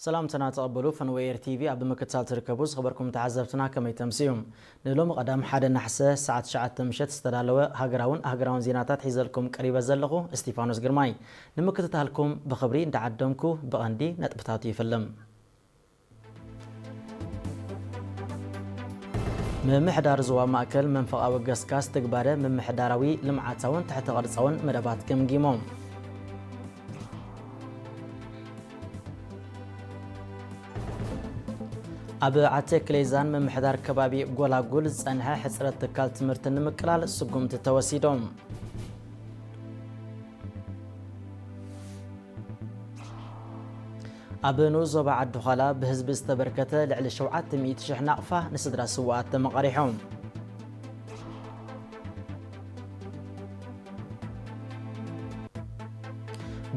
ሰላምትና ተቐበሉ። ፈንወይ ኤር ቲቪ ኣብ ምክትታል ትርከቡ ዝኸበርኩም ተዓዘብትና ከመይ ተምስዩ? ንሎሚ ቀዳም ሓደ ናሕሰ ሰዓት ትሽዓተ ምሸት ዝተዳለወ ሃገራውን ኣህገራውን ዜናታት ሒዘልኩም ቀሪበ ዘለኹ እስቲፋኖስ ግርማይ። ንምክትታልኩም ብኽብሪ እንዳዓደምኩ ብቐንዲ ነጥብታቱ ይፍልም። ምምሕዳር ዞባ ማእከል መንፈቓዊ ገስጋስ ትግባረ ምምሕዳራዊ ልምዓታውን ትሕተ ቅርጻውን መደባት ገምጊሞም። ኣብ ዓቴ ክሌዛን ምምሕዳር ከባቢ ጎላጉል ዝጸንሐ ሕጽረት ትካል ትምህርቲ ንምቅላል ስጉምቲ ተወሲዶም። ኣብ ንኡስ ዞባ ዓዲ ዃላ ብህዝቢ ዝተበርከተ ልዕሊ ሸውዓተ ሚእቲ ሽሕ ናቕፋ ንስድራ ስውኣት ተመቓሪሖም።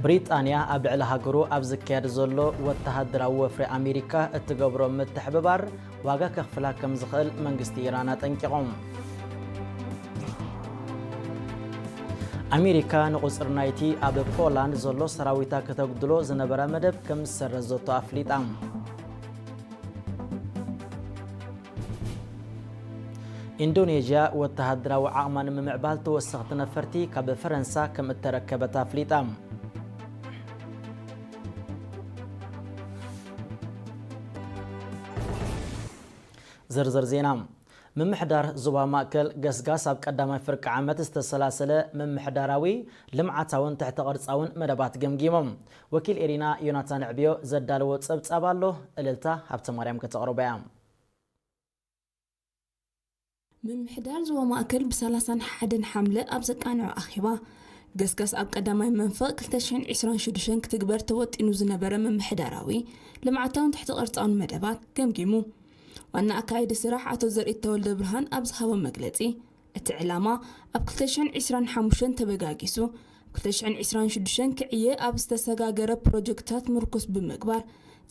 ብሪጣንያ ኣብ ልዕሊ ሃገሩ ኣብ ዝካየድ ዘሎ ወተሃደራዊ ወፍሪ ኣሜሪካ እትገብሮ ምትሕብባር ዋጋ ከኽፍላ ከም ዝኽእል መንግስቲ ኢራን ኣጠንቂቖም። ኣሜሪካ ንቑጽሪ ናይቲ ኣብ ፖላንድ ዘሎ ሰራዊታ ከተጉድሎ ዝነበራ መደብ ከም ዝሰረዘቶ ኣፍሊጣ። ኢንዶኔዥያ ወተሃደራዊ ዓቕማ ንምምዕባል ተወሰኽቲ ነፈርቲ ካብ ፈረንሳ ከም እተረከበት ኣፍሊጣ። ዝርዝር ዜና። ምምሕዳር ዞባ ማእከል ገስጋስ ኣብ ቀዳማይ ፍርቂ ዓመት ዝተሰላሰለ ምምሕዳራዊ ልምዓታውን ትሕተ ቅርጻውን መደባት ገምጊሞም። ወኪል ኤሪና ዮናታን ዕብዮ ዘዳለዎ ጸብጻብ ኣሎ። እልልታ ሃብተ ማርያም ከተቕርቦ እያ። ምምሕዳር ዞባ ማእከል ብ ሰላሳን ሓደን ሓምለ ኣብ ዘቃንዖ ኣኼባ፣ ገስጋስ ኣብ ቀዳማይ መንፈቕ ክልተ ሽሕን ዕስራን ሽዱሽተን ክትግበር ተወጢኑ ዝነበረ ምምሕዳራዊ ልምዓታውን ትሕተ ቅርጻውን መደባት ገምጊሙ። ዋና ኣካያዲ ስራሕ ኣቶ ዘርኢት ተወልደ ብርሃን ኣብ ዝሃቦ መግለጺ፣ እቲ ዕላማ ኣብ ክልተ ሽሕን ዕስራን ሓሙሽተን ተበጋጊሱ፣ ኣብ ክልተ ሽሕን ዕስራን ሽዱሽተን ክዕየ ኣብ ዝተሰጋገረ ፕሮጀክትታት ምርኩስ ብምግባር፣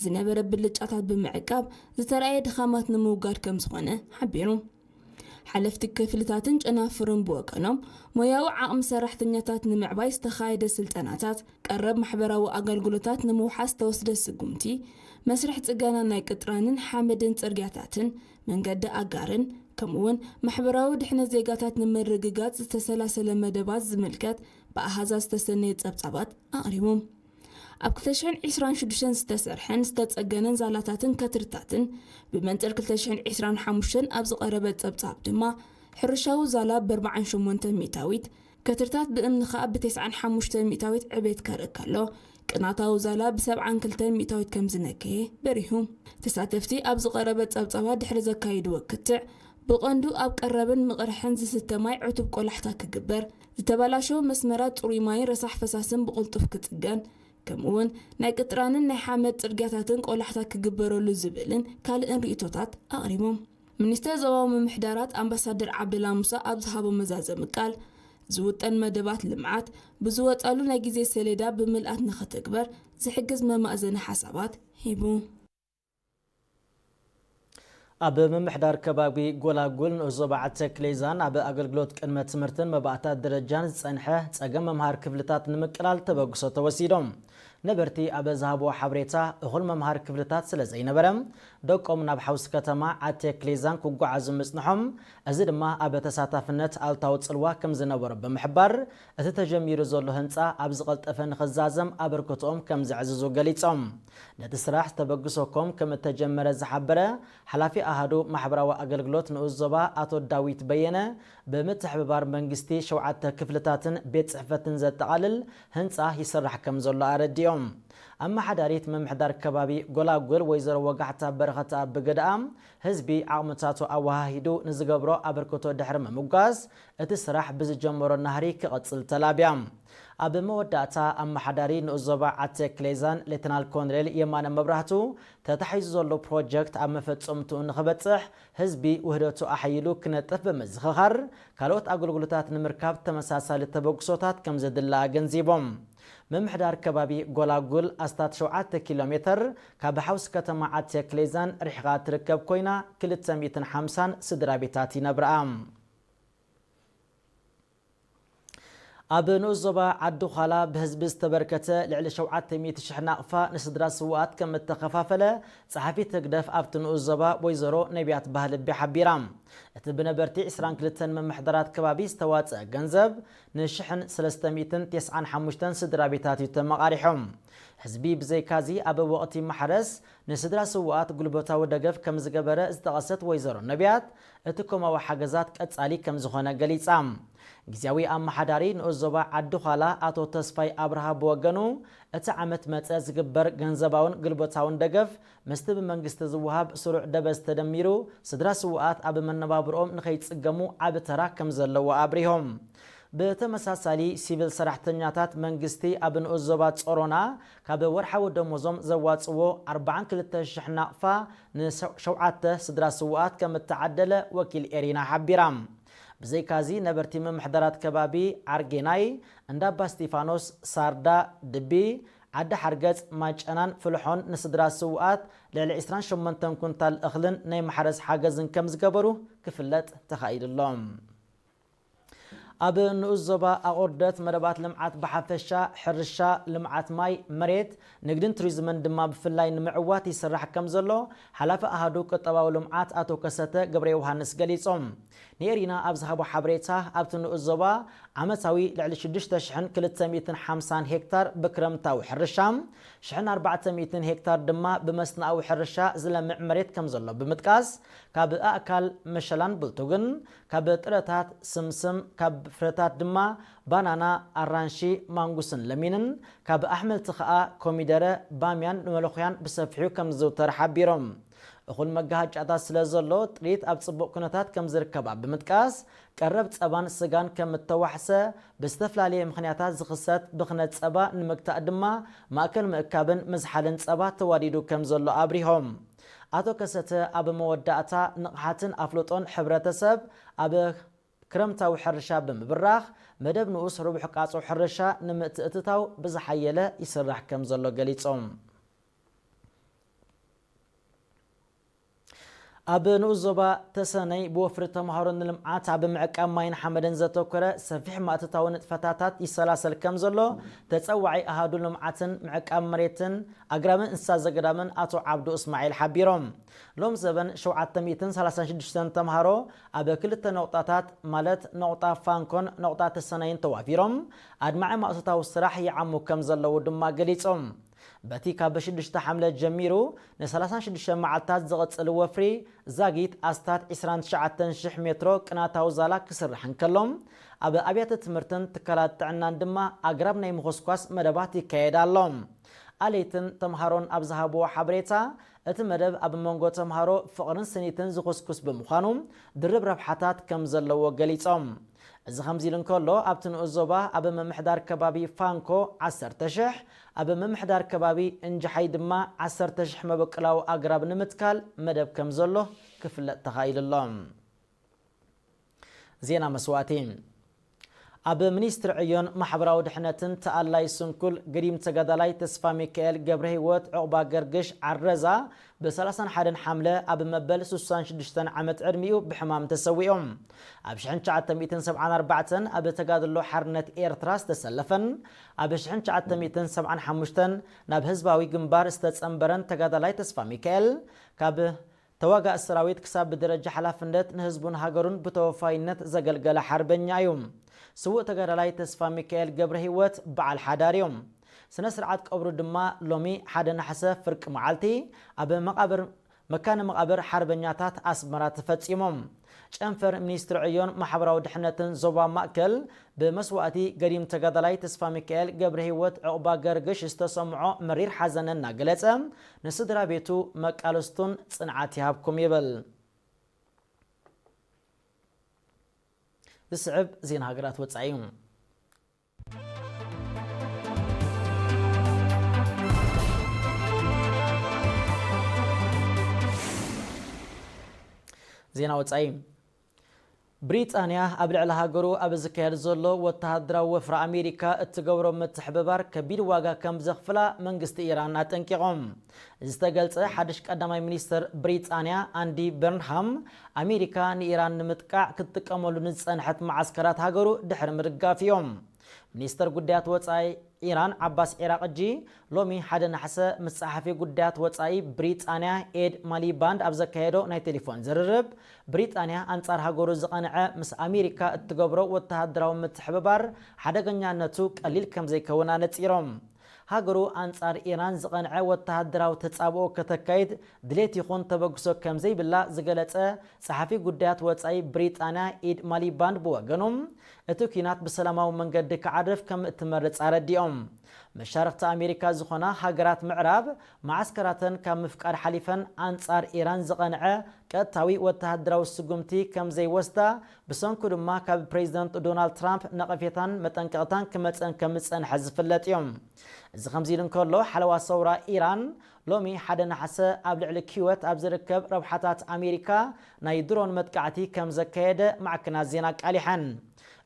ዝነበረ ብልጫታት ብምዕቃብ፣ ዝተራእየ ድኻማት ንምውጋድ ከም ዝኾነ ሓቢሩ። ሓለፍቲ ክፍልታትን ጨናፍርን ብወገኖም፣ ሞያዊ ዓቕሚ ሰራሕተኛታት ንምዕባይ ዝተኻየደ ስልጠናታት፣ ቀረብ ማሕበራዊ ኣገልግሎታት ንምውሓስ ዝተወስደ ስጉምቲ፣ መስርሕ ጽገና ናይ ቅጥራንን ሓመድን ጽርግያታትን፣ መንገዲ ኣጋርን፣ ከምኡ'ውን ማሕበራዊ ድሕነት ዜጋታት ንምርግጋጽ ዝተሰላሰለ መደባት ዝምልከት ብኣሃዛት ዝተሰነየ ጸብጻባት ኣቕሪቦም። ኣብ ክልተ ሽሕን ዕስራን ሽዱሽተን ዝተሰርሐን ዝተጸገነን ዛላታትን ከትርታትን ብመንጽር ክልተ ሽሕን ዕስራን ሓሙሽተን ኣብ ዝቐረበ ጸብጻብ ድማ፣ ሕርሻዊ ዛላ ብ ኣርባዓን ሸሞንተን ሚእታዊት፣ ከትርታት ብእምኒ ከኣ ብ ተስዓን ሓሙሽተን ሚእታዊት ዕቤት ከርኢ ከሎ፣ ቅናታዊ ዛላ ብ ሰብዓን ክልተን ሚእታዊት ከም ዝነከየ በሪሁ። ተሳተፍቲ ኣብ ዝቐረበ ጸብጻባት ድሕሪ ዘካይድዎ ክትዕ፣ ብቐንዱ ኣብ ቀረብን ምቕርሕን ዝስተ ማይ ዕቱብ ቆላሕታ ክግበር፣ ዝተበላሸወ መስመራት ጽሩይ ማይን ረሳሕ ፈሳስን ብቕልጡፍ ክጽገን፣ ከምኡ'ውን ናይ ቅጥራንን ናይ ሓመድ ጽርግያታትን ቆላሕታ ክግበረሉ ዝብልን ካልእን ርእይቶታት ኣቕሪቦም። ሚኒስተር ዞባዊ ምምሕዳራት ኣምባሳደር ዓብደላ ሙሳ ኣብ ዝሃቦ መዛዘሚ ቃል፣ ዝውጠን መደባት ልምዓት ብዝወጸሉ ናይ ግዜ ሰሌዳ ብምልኣት ንኽትግበር ዝሕግዝ መማእዘኒ ሓሳባት ሂቡ። ኣብ ምምሕዳር ከባቢ ጎላጉል ንኡስ ዞባ ዓዲ ክሌዛን ኣብ ኣገልግሎት ቅድመ ትምህርትን መባእታ ደረጃን ዝጸንሐ ጸገም መምሃር ክፍልታት ንምቅላል ተበግሶ ተወሲዶም። ነበርቲ ኣብ ዝሃብዎ ሓበሬታ፣ እኹል መምሃር ክፍልታት ስለ ዘይነበረ፣ ደቆም ናብ ሓውሲ ከተማ ዓዲ ክሌዛን ክጓዓዙ ምጽንሖም፣ እዚ ድማ ኣብ ተሳታፍነት ኣሉታዊ ጽልዋ ከም ዝነበሮ ብምሕባር፣ እቲ ተጀሚሩ ዘሎ ህንጻ ኣብ ዝቐልጠፈ ንኽዛዘም ኣበርክቶኦም ከም ዘዕዝዙ ገሊጾም። ነቲ ስራሕ ተበግሶ ኮም ከም እተጀመረ ዝሓበረ ሓላፊ ኣሃዱ ማሕበራዊ ኣገልግሎት ንኡስ ዞባ ኣቶ ዳዊት በየነ፣ ብምትሕብባር መንግስቲ ሸውዓተ ክፍልታትን ቤት ጽሕፈትን ዘጠቓልል ህንጻ ይስራሕ ከም ዘሎ ኣረዲኦም። ኣመሓዳሪት ምምሕዳር ከባቢ ጎላጉል ወይዘሮ ወጋሕታ በረኸት ኣብ ብገድኣ፣ ህዝቢ ዓቕምታቱ ኣወሃሂዱ ንዝገብሮ ኣበርክቶ ድሕሪ ምምጓስ፣ እቲ ስራሕ ብዝጀመሮ ናህሪ ክቕጽል ተላብያ። ኣብ መወዳእታ፣ ኣመሓዳሪ ንኡስ ዞባ ዓዲ ክሌዛን ሌተናል ኮሎኔል የማነ መብራህቱ፣ ተታሒዙ ዘሎ ፕሮጀክት ኣብ መፈጸምትኡ ንኽበጽሕ፣ ህዝቢ ውህደቱ ኣሐይሉ ክነጥፍ ብምዝኽኻር፣ ካልኦት ኣገልግሎታት ንምርካብ ተመሳሳሊ ተበግሶታት ከም ዘድሊ ኣገንዚቦም። ምምሕዳር ከባቢ ጎላጉል ኣስታት ሸውዓተ ኪሎ ሜተር ካብ ሓውሲ ከተማ ዓዲ ክሌዛን ርሒቓ ትርከብ ኮይና፣ ክልተ ሚእትን ሓምሳን ስድራ ቤታት ይነብርኣ። ኣብ ንኡስ ዞባ ዓዲ ዃላ ብህዝቢ ዝተበርከተ ልዕሊ ሸውዓተ ሚእቲ ሽሕ ናቕፋ ንስድራ ስውኣት ከም እተኸፋፈለ ጸሓፊት ህግደፍ ኣብቲ ንኡስ ዞባ ወይዘሮ ነቢያት ባህልቢ ሓቢራ። እቲ ብነበርቲ ዕስራን ክልተን ምምሕዳራት ከባቢ ዝተዋጸአ ገንዘብ ንሽሕን ሰለስተ ሚእትን ተስዓን ሓሙሽተን ስድራ ቤታት እዩ ተመቓሪሖም። ህዝቢ ብዘይካዚ ኣብ ወቕቲ ማሕረስ ንስድራ ስውኣት ጉልበታዊ ደገፍ ከም ዝገበረ ዝጠቐሰት ወይዘሮ ነቢያት፣ እቲ ኮማዊ ሓገዛት ቀጻሊ ከም ዝኾነ ገሊጻ። ግዝያዊ ኣመሓዳሪ ንኡስ ዞባ ዓዲ ዃላ ኣቶ ተስፋይ ኣብርሃ ብወገኑ፣ እቲ ዓመት መጸ ዝግበር ገንዘባውን ጉልበታውን ደገፍ ምስቲ ብመንግስቲ ዝወሃብ ስሩዕ ደበዝ ተደሚሩ ስድራ ስውኣት ኣብ መነባብርኦም ንኸይጽገሙ ዓቢ ተራ ከም ዘለዎ ኣብሪሆም። ብተመሳሳሊ ሲቪል ሰራሕተኛታት መንግስቲ ኣብ ንኡስ ዞባ ጾሮና ካብ ወርሓዊ ደሞዞም ዘዋጽዎ ኣርባዓን ክልተ ሽሕ ናቕፋ ንሸውዓተ ስድራ ስውኣት ከም እተዓደለ ወኪል ኤሪና ሓቢራ። ብዘይካዚ ነበርቲ ምምሕዳራት ከባቢ ዓርጌናይ፣ እንዳባ እስቲፋኖስ፣ ሳርዳ፣ ድቢ፣ ዓዲ ሓርገጽ፣ ማጨናን ፍልሖን ንስድራ ስውኣት ልዕሊ ዕስራን ሸሞንተን ኩንታል እኽልን ናይ ማሕረስ ሓገዝን ከም ዝገበሩ ክፍለጥ ተኻኢሉ ኣሎ። ኣብ ንኡስ ዞባ ኣቑርደት መደባት ልምዓት ብሓፈሻ፣ ሕርሻ፣ ልምዓት ማይ፣ መሬት፣ ንግድን ቱሪዝምን ድማ ብፍላይ ንምዕዋት ይስራሕ ከም ዘሎ ሓላፊ ኣሃዱ ቁጠባዊ ልምዓት ኣቶ ከሰተ ገብረ ዮሃንስ ገሊጾም። ንኤሪና ኣብ ዝሃቦ ሓበሬታ፣ ኣብቲ ንኡስ ዞባ ዓመታዊ ልዕሊ ሽዱሽተ ሽሕን ክልተ ሚእትን ሓምሳን ሄክታር ብክረምታዊ ሕርሻ፣ ሽሕን ኣርባዕተ ሚእትን ሄክታር ድማ ብመስናኣዊ ሕርሻ ዝለምዕ መሬት ከም ዘሎ ብምጥቃስ፣ ካብ ኣእካል መሸላን ብልቱግን፣ ካብ ጥረታት ስምስም፣ ካብ ፍረታት ድማ ባናና፣ ኣራንሺ፣ ማንጉስን ለሚንን፣ ካብ ኣሕምልቲ ኸኣ ኮሚደረ፣ ባምያን ንመለኹያን ብሰፊሑ ከም ዝዝውተር ሓቢሮም። እኹል መጋሃጫታት ስለ ዘሎ ጥሪት ኣብ ጽቡቕ ኩነታት ከም ዝርከባ ብምጥቃስ፣ ቀረብ ጸባን ስጋን ከም እተዋሕሰ፣ ብዝተፈላለየ ምኽንያታት ዝኽሰት ብኽነት ጸባ ንምግታእ ድማ ማእከል ምእካብን ምዝሓልን ጸባ ተዋዲዱ ከም ዘሎ ኣብሪሆም። ኣቶ ከሰተ ኣብ መወዳእታ፣ ንቕሓትን ኣፍልጦን ሕብረተሰብ ኣብ ክረምታዊ ሕርሻ ብምብራኽ፣ መደብ ንኡስ ርቡሕ ቃጾ ሕርሻ ንምትእትታው ብዝሓየለ ይስራሕ ከም ዘሎ ገሊጾም። ኣብ ንኡስ ዞባ ተሰነይ ብወፍሪ ተምሃሮ ንልምዓት ኣብ ምዕቃብ ማይን ሓመድን ዘተኮረ ሰፊሕ ማእትታዊ ንጥፈታታት ይሰላሰል ከም ዘሎ ተጸዋዒ ኣሃዱ ልምዓትን ምዕቃብ መሬትን ኣግራብን እንስሳ ዘገዳምን ኣቶ ዓብዱ እስማዒል ሓቢሮም። ሎም ዘበን ሸውዓተ ሚእትን ሰላሳን ሽዱሽተን ተምሃሮ ኣብ ክልተ ነቑጣታት ማለት ነቑጣ ፋንኮን ነቑጣ ተሰነይን ተዋፊሮም ኣድማዒ ማእቶታዊ ስራሕ ይዓሙ ከም ዘለዉ ድማ ገሊጾም። በቲ ካብ ሽዱሽተ ሓምለ ጀሚሩ ንሰላሳን ሽዱሽተን መዓልታት ዝቕጽል ወፍሪ ዛጊት ኣስታት ዕስራን ትሽዓተን ሽሕ ሜትሮ ቅናታዊ ዛላ ክስራሕ እንከሎ፣ ኣብ ኣብያተ ትምህርትን ትካላት ጥዕናን ድማ ኣግራብ ናይ ምኹስኳስ መደባት ይካየድ ኣሎ። ኣለይትን ተምሃሮን ኣብ ዝሃብዎ ሓበሬታ፣ እቲ መደብ ኣብ መንጎ ተምሃሮ ፍቕርን ስኒትን ዝኹስኩስ ብምዃኑ፣ ድርብ ረብሓታት ከም ዘለዎ ገሊጾም። እዚ ከምዚ ኢሉ እንከሎ፣ ኣብቲ ንኡስ ዞባ ኣብ ምምሕዳር ከባቢ ፋንኮ ዓሰርተ ሽሕ፣ ኣብ ምምሕዳር ከባቢ እንጅሓይ ድማ ዓሰርተ ሽሕ መበቆላዊ ኣግራብ ንምትካል መደብ ከም ዘሎ ክፍለጥ ተኻኢሉ ኣሎ። ዜና መስዋእቲ። ኣብ ሚኒስትሪ ዕዮን ማሕበራዊ ድሕነትን ተኣላይ ስንኩል ገዲም ተጋዳላይ ተስፋ ሚካኤል ገብረ ህይወት ዑቕባ ገርግሽ ዓረዛ ብ ሰላሳን ሓደን ሓምለ ኣብ መበል ሱሳን ሽዱሽተን ዓመት ዕድሚኡ ብሕማም ተሰዊኦም። ኣብ ሽሕን ትሽዓተ ሚእትን ሰብዓን ኣርባዕተን ኣብ ተጋድሎ ሓርነት ኤርትራ ዝተሰለፈን ኣብ ሽሕን ትሽዓተ ሚእትን ሰብዓን ሓሙሽተን ናብ ህዝባዊ ግንባር ዝተጸንበረን ተጋዳላይ ተስፋ ሚካኤል፣ ካብ ተዋጋእ ሰራዊት ክሳብ ብደረጃ ሓላፍነት ንህዝቡን ሃገሩን ብተወፋይነት ዘገልገለ ሓርበኛ እዩ። ስዉእ ተጋዳላይ ተስፋ ሚካኤል ገብረ ህይወት በዓል ሓዳር እዩ። ስነ ስርዓት ቀብሩ ድማ ሎሚ ሓደ ነሓሰ ፍርቂ መዓልቲ ኣብ መቓብር መካነ መቓብር ሓርበኛታት ኣስመራ ተፈጺሞም። ጨንፈር ሚኒስትሪ ዕዮን ማሕበራዊ ድሕነትን ዞባ ማእከል ብመስዋእቲ ገዲም ተጋዳላይ ተስፋ ሚካኤል ገብረ ህይወት ዑቕባ ገርግሽ ዝተሰምዖ መሪር ሓዘን እናገለጸ፣ ንስድራ ቤቱ መቃልስቱን ጽንዓት ይሃብኩም ይብል። ዝስዕብ ዜና ሃገራት ወጻኢ እዩ። ዜና ወጻኢ። ብሪጣንያ ኣብ ልዕሊ ሃገሩ ኣብ ዝካየድ ዘሎ ወተሃደራዊ ወፍሪ ኣሜሪካ እትገብሮ ምትሕብባር ከቢድ ዋጋ ከም ዘኽፍላ መንግስቲ ኢራን ኣጠንቂቖም። ዝተገልጸ ሓድሽ ቀዳማይ ሚኒስትር ብሪጣንያ ኣንዲ በርንሃም፣ ኣሜሪካ ንኢራን ንምጥቃዕ ክትጥቀመሉ ንዝጸንሐት መዓስከራት ሃገሩ ድሕሪ ምድጋፍ እዮም። ሚኒስተር ጉዳያት ወጻኢ ኢራን ዓባስ ዒራቕጂ ሎሚ ሓደ ነሓሰ ምስ ጸሓፊ ጉዳያት ወጻኢ ብሪጣንያ ኤድ ማሊባንድ ኣብ ዘካየዶ ናይ ቴሌፎን ዝርርብ፣ ብሪጣንያ ኣንጻር ሃገሩ ዝቐንዐ ምስ ኣሜሪካ እትገብሮ ወተሃደራዊ ምትሕብባር ሓደገኛነቱ ቀሊል ከም ዘይከውን ኣነጺሮም። ሃገሩ ኣንጻር ኢራን ዝቐንዐ ወተሃደራዊ ተጻብኦ ከተካይድ ድሌት ይኹን ተበግሶ ከም ዘይብላ ዝገለጸ ጸሓፊ ጉዳያት ወጻኢ ብሪጣንያ ኢድ ማሊባንድ ብወገኑ፣ እቲ ኲናት ብሰላማዊ መንገዲ ክዓርፍ ከም እትመርጽ ኣረዲኦም። መሻርኽቲ ኣሜሪካ ዝኾና ሃገራት ምዕራብ፣ መዓስከራተን ካብ ምፍቃድ ሓሊፈን ኣንጻር ኢራን ዝቐንዐ ቀጥታዊ ወተሃደራዊ ስጉምቲ ከም ዘይወስዳ፣ ብሰንኩ ድማ ካብ ፕሬዚደንት ዶናልድ ትራምፕ ነቐፌታን መጠንቀቕታን ክመጽእን ከም ዝጸንሐ ዝፍለጥ እዩ። እዚ ከምዚ ኢሉ እንከሎ፣ ሓለዋ ሰውራ ኢራን ሎሚ ሓደ ነሓሰ ኣብ ልዕሊ ኪወት ኣብ ዝርከብ ረብሓታት ኣሜሪካ ናይ ድሮን መጥቃዕቲ ከም ዘካየደ ማዕከናት ዜና ኣቃሊሐን።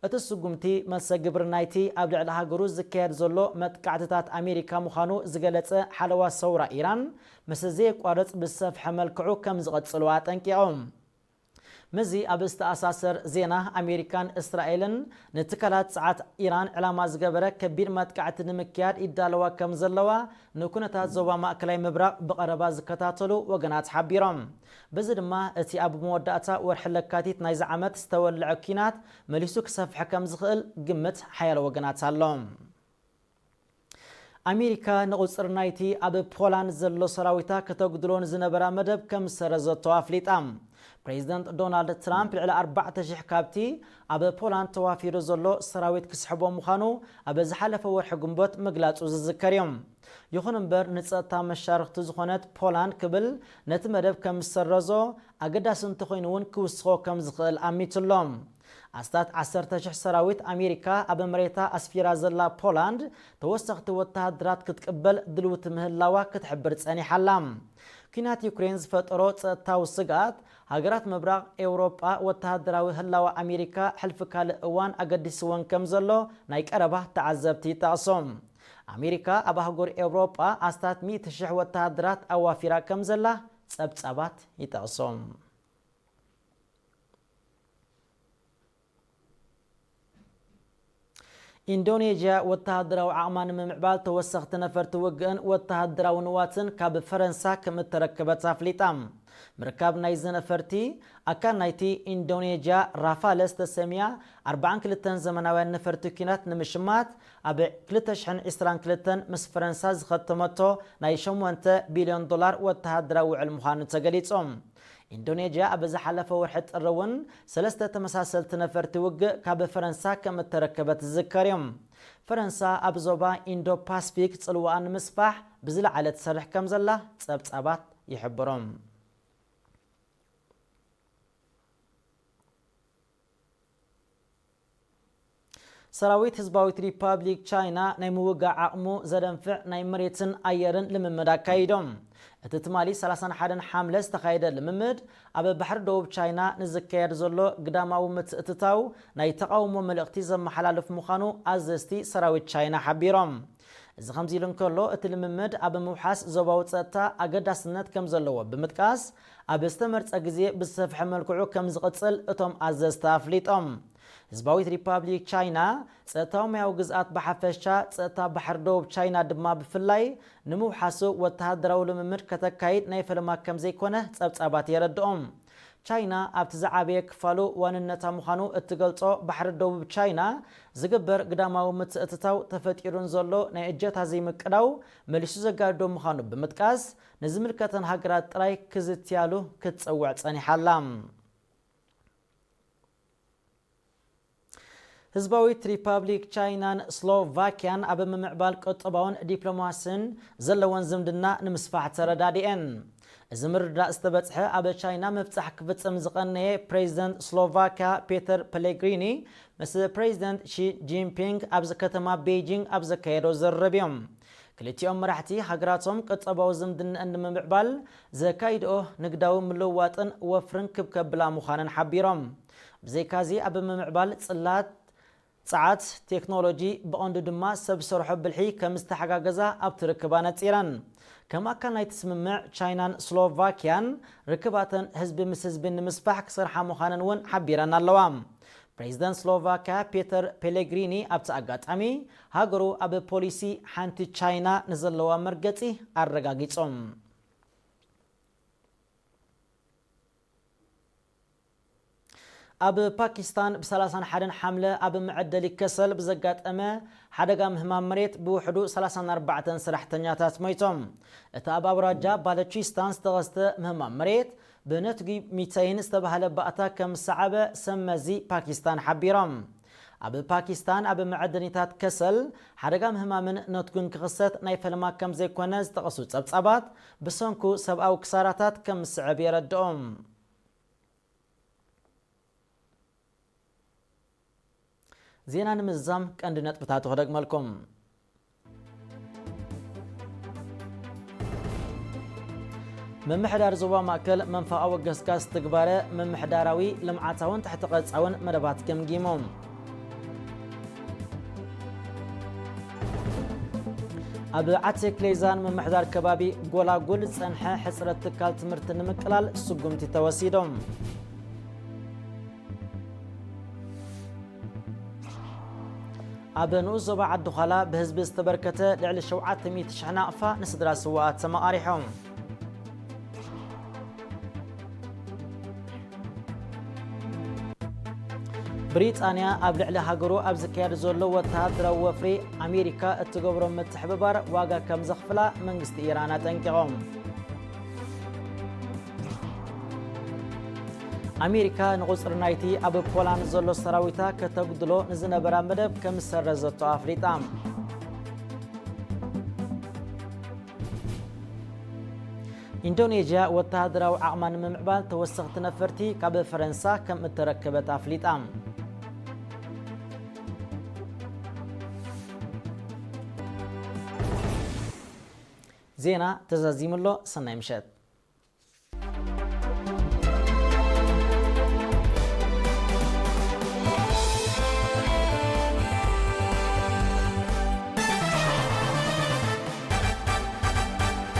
እቲ ስጉምቲ መልሰ ግብሪ ናይቲ ኣብ ልዕሊ ሃገሩ ዝካየድ ዘሎ መጥቃዕትታት ኣሜሪካ ምዃኑ ዝገለጸ ሓለዋ ሰውራ ኢራን፣ ምስ ዘየቋርጽ ብዝሰፍሐ መልክዑ ከም ዝቐጽሉ ኣጠንቂቖም። ምስዚ ኣብ ዝተኣሳሰር ዜና፣ ኣሜሪካን እስራኤልን ንትካላት ጸዓት ኢራን ዕላማ ዝገበረ ከቢድ መጥቃዕቲ ንምክያድ ይዳለዋ ከም ዘለዋ ንኩነታት ዞባ ማእከላይ ምብራቕ ብቐረባ ዝከታተሉ ወገናት ሓቢሮም። በዚ ድማ እቲ ኣብ መወዳእታ ወርሒ ለካቲት ናይዚ ዓመት ዝተወልዐ ኲናት መሊሱ ክሰፍሕ ከም ዝኽእል ግምት ሓያሎ ወገናት ኣሎ። ኣሜሪካ ንቑጽሪ ናይቲ ኣብ ፖላንድ ዘሎ ሰራዊታ ከተጉድሎ ንዝነበራ መደብ ከም ዝሰረዘቶ ኣፍሊጣ። ፕሬዚደንት ዶናልድ ትራምፕ ልዕሊ ኣርባዕተ ሽሕ ካብቲ ኣብ ፖላንድ ተዋፊሩ ዘሎ ሰራዊት ክስሕቦ ምዃኑ ኣብ ዝሓለፈ ወርሒ ግንቦት ምግላጹ ዝዝከር እዩ። ይኹን እምበር፣ ንጸጥታ መሻርኽቱ ዝኾነት ፖላንድ ክብል ነቲ መደብ ከም ዝሰረዞ፣ ኣገዳሲ እንተኾይኑ እውን ክውስኾ ከም ዝኽእል ኣሚቱ ኣሎ። ኣስታት ዓሰርተ ሽሕ ሰራዊት ኣሜሪካ ኣብ መሬታ ኣስፊራ ዘላ ፖላንድ፣ ተወሰኽቲ ወተሃደራት ክትቅበል ድልውቲ ምህላዋ ክትሕብር ጸኒሓ ኣላ። ኲናት ዩክሬን ዝፈጠሮ ጸጥታዊ ስግኣት፣ ሃገራት ምብራቕ ኤውሮጳ ወተሃደራዊ ህላወ ኣሜሪካ ሕልፊ ካልእ እዋን ኣገዲስወን ከም ዘሎ ናይ ቀረባ ተዓዘብቲ ይጠቕሱ። ኣሜሪካ ኣብ ኣህጉር ኤውሮጳ ኣስታት ሚእቲ ሽሕ ወተሃደራት ኣዋፊራ ከም ዘላ ጸብጻባት ይጠቕሱ። ኢንዶኔዥያ ወተሃደራዊ ዓቕማ ንምምዕባል ተወሰኽቲ ነፈርቲ ውግእን ወተሃደራዊ ንዋትን ካብ ፈረንሳ ከም እተረከበት ኣፍሊጣ። ምርካብ ናይዚ ነፈርቲ ኣካል ናይቲ ኢንዶኔዥያ ራፋለ ዝተሰምያ ኣርባዓን ክልተን ዘመናውያን ነፈርቲ ኲናት ንምሽማት ኣብ ክልተ ሽሕን ዕስራን ክልተን ምስ ፈረንሳ ዝኸተመቶ ናይ ሸሞንተ ቢልዮን ዶላር ወተሃደራዊ ውዕል ምዃኑ ተገሊጹ። ኢንዶኔዥያ ኣብ ዝሓለፈ ወርሒ ጥሪ እውን ሰለስተ ተመሳሰልቲ ነፈርቲ ውግእ ካብ ፈረንሳ ከም እተረከበት ዝዝከር እዩ። ፈረንሳ ኣብ ዞባ ኢንዶ ፓስፊክ ጽልዋኣ ንምስፋሕ ብዝለዓለ ትሰርሕ ከም ዘላ ጸብጻባት ይሕብሩ። ሰራዊት ህዝባዊት ሪፓብሊክ ቻይና ናይ ምውጋእ ዓቕሙ ዘደንፍዕ ናይ መሬትን ኣየርን ልምምድ ኣካይዶም። እቲ ትማሊ ሰላሳን ሓደን ሓምለ ዝተኻየደ ልምምድ፣ ኣብ ባሕሪ ደቡብ ቻይና ንዝካየድ ዘሎ ግዳማዊ ምትእትታው ናይ ተቓውሞ መልእኽቲ ዘመሓላልፍ ምዃኑ ኣዘዝቲ ሰራዊት ቻይና ሓቢሮም። እዚ ከምዚ ኢሉ እንከሎ፣ እቲ ልምምድ ኣብ ምውሓስ ዞባዊ ጸጥታ ኣገዳስነት ከም ዘለዎ ብምጥቃስ፣ ኣብ ዝተመርጸ ግዜ ብዝሰፍሐ መልክዑ ከም ዝቕጽል እቶም ኣዘዝቲ ኣፍሊጦም። ህዝባዊት ሪፓብሊክ ቻይና ጸጥታዊ ማያዊ ግዝኣት ብሓፈሻ፣ ጸጥታ ባሕሪ ደቡብ ቻይና ድማ ብፍላይ ንምውሓሱ ወተሃደራዊ ልምምድ ከተካይድ ናይ ፈለማ ከም ዘይኮነ ጸብጻባት የረድኦም። ቻይና ኣብቲ ዝዓበየ ክፋሉ ዋንነታ ምዃኑ እትገልጾ ባሕሪ ደቡብ ቻይና ዝግበር ግዳማዊ ምትእትታው ተፈጢሩን ዘሎ ናይ እጀታ ዘይምቅዳው መሊሱ ዘጋድዶ ምዃኑ ብምጥቃስ፣ ንዝምልከተን ሃገራት ጥራይ ክዝትያሉ ክትጸውዕ ጸኒሓ ኣላ። ህዝባዊት ሪፓብሊክ ቻይናን ስሎቫኪያን ኣብ ምምዕባል ቁጠባውን ዲፕሎማስን ዘለወን ዝምድና ንምስፋሕ ተረዳዲኤን። እዚ ምርድዳእ ዝተበጽሐ ኣብ ቻይና ምብጻሕ ክፍጽም ዝቐነየ ፕሬዚደንት ስሎቫኪያ ፔተር ፔሌግሪኒ ምስ ፕሬዚደንት ሺ ጂንፒንግ ኣብ ከተማ ቤይጂንግ ኣብ ዘካየዶ ዝርርብ እዮም። ክልቲኦም መራሕቲ ሃገራቶም ቁጠባዊ ዝምድንአን ንምምዕባል ዘካይድኦ ንግዳዊ ምልውዋጥን ወፍርን ክብ ከብላ ምዃነን ሓቢሮም። ብዘይካዚ ኣብ ምምዕባል ጽላት፣ ጸዓት፣ ቴክኖሎጂ፣ ብቐንዱ ድማ ሰብ ሰርሖ ብልሒ ከም ዝተሓጋገዛ ኣብቲ ርክብ ኣነጺረን። ከም ኣካል ናይቲ ስምምዕ፣ ቻይናን ስሎቫኪያን ርክባተን ህዝቢ ምስ ህዝቢ ንምስፋሕ ክሰርሓ ምዃነን እውን ሓቢረን ኣለዋ። ፕሬዚደንት ስሎቫኪያ ፔተር ፔሌግሪኒ ኣብቲ ኣጋጣሚ፣ ሃገሩ ኣብ ፖሊሲ ሓንቲ ቻይና ንዘለዋ መርገጺ ኣረጋጊጾም። ኣብ ፓኪስታን ብ ሰላሳን ሓደን ሓምለ ኣብ መዐደሊ ከሰል ብዘጋጠመ ሓደጋ ምህማም መሬት ብውሕዱ ሰላሳን ኣርባዕተን ሰራሕተኛታት ሞይቶም። እቲ ኣብ ኣውራጃ ባለቺስታን ዝተኸስተ ምህማም መሬት ብነትጒ ሚተይን ዝተባህለ ባእታ ከም ዝሰዓበ ሰብ መዚ ፓኪስታን ሓቢሮም። ኣብ ፓኪስታን ኣብ መዐደኒታት ከሰል ሓደጋ ምህማምን ነትጉን ክኽሰት ናይ ፈለማ ከም ዘይኮነ ዝጠቐሱ ጸብጻባት፣ ብሰንኩ ሰብኣዊ ክሳራታት ከም ዝስዕብ የረድኦም። ዜና ንምዝዛም ቀንዲ ነጥብታቱ ክደግመልኩም። ምምሕዳር ዞባ ማእከል መንፈቓዊ ገስጋስ ትግባረ ምምሕዳራዊ፣ ልምዓታውን ትሕቲ ቅርጻውን መደባት ገምጊሙ። ኣብ ዓቲ ክሌዛን ምምሕዳር ከባቢ ጎላጉል ዝጸንሐ ሕጽረት ትካል ትምህርቲ ንምቅላል ስጉምቲ ተወሲዶም። ኣብ ንኡስ ዞባ ዓዲ ዃላ ብህዝቢ ዝተበርከተ ልዕሊ ሸውዓተ ሚእቲ ሽሕ ናቕፋ ንስድራ ስውኣት ተመቓሪሖም። ብሪጣንያ ኣብ ልዕሊ ሃገሩ ኣብ ዝካየድ ዘሎ ወተሃደራዊ ወፍሪ ኣሜሪካ እትገብሮ ምትሕብባር ዋጋ ከም ዘኽፍላ መንግስቲ ኢራን ኣጠንቂቖም። ኣሜሪካ ንቑጽሪ ናይቲ ኣብ ፖላንድ ዘሎ ሰራዊታ ከተጉድሎ ንዝነበራ መደብ ከም ዝሰረዘቶ ኣፍሊጣ። ኢንዶኔዥያ ወተሃደራዊ ዓቕማ ንምምዕባል ተወሰኽቲ ነፈርቲ ካብ ፈረንሳ ከም እተረከበት ኣፍሊጣ። ዜና ተዛዚሙ ኣሎ። ሰናይ ምሸት።